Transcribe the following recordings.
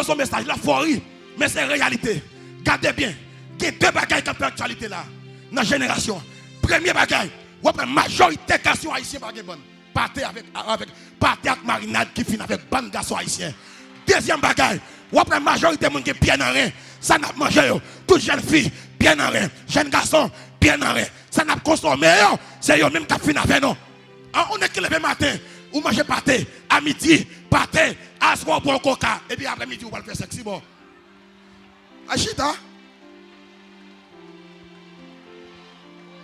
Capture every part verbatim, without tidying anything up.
Yon mesaj la fò wi, men se reyalite. Gade byen, gen de bagay k ap fè aktyalite la nan jenerasyon an. Premye bagay, w ap wè majorite gason ayisyen pa gen bann. Pate avèk, avèk, pate ak marinad ki fin avèk bann gason ayisyen. Dezyèm bagay, w ap wè majorite moun gen pyè nan ren. Sa n ap manje yo, tout jèn fi, pyè nan ren. Jèn gason, pyè nan ren. Sa n ap konsome yo, se yo menm k ap fin avè nou. An, ou nèg ki leve maten, ou manje pate, a midi, pate, aswè ou bwè yon koka, epi aprè midi ou pral fè sèks, si bon. A chita.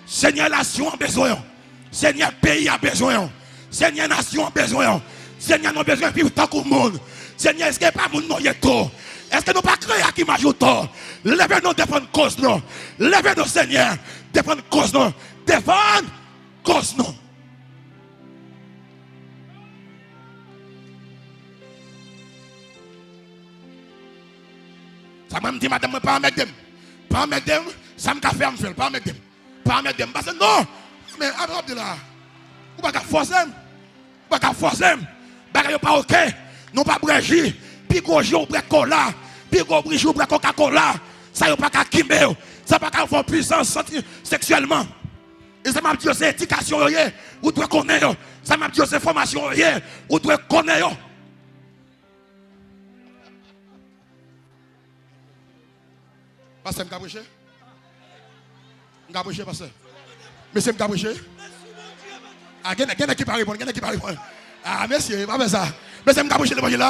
Senyè, nasyon an bezwen w. Senyè, peyi a bezwen w. Senyè, nasyon an bezwen w. Senyè, nou bezwen viv tankou moun. Senyè, èske pa moun nou ye tou? Èske nou pa kreye ak imaj ou tou? Leve nou defann koz nou. Leve nou, Senyè, defann koz nou. Defann koz nou. Sa mwen m di madanm mwen, pa anmède m. Pa anmède m, sa m ka fè a m fè l, pa anmède m. Pa anmède m, pase non. Men, apre w ap di la, ou pa ka fòse m. Ou pa ka fòse m. Bagay yo pa oke. Nou pa bwè ji. Pi gwo ji w bwè kola. Pi gwo bri ji w bwè Coca-Cola. Sa yo pa ka kenbe w. Sa pa ka fè w pwisan santi seksyèlman. E sa m ap di yo, se edikasyon yo ye. Ou dwe konnen yo. Sa m ap di yo, se fòmasyon yo ye. Ou dwe konnen yo. Pastè, m ka preche? M ka preche, pastè? Mesye, m ka preche? A, gen, gen nèg ki pa reponn, gen nèg ki pa reponn. A, mesye, pa fè sa. Mesye, m ka preche levanjil la?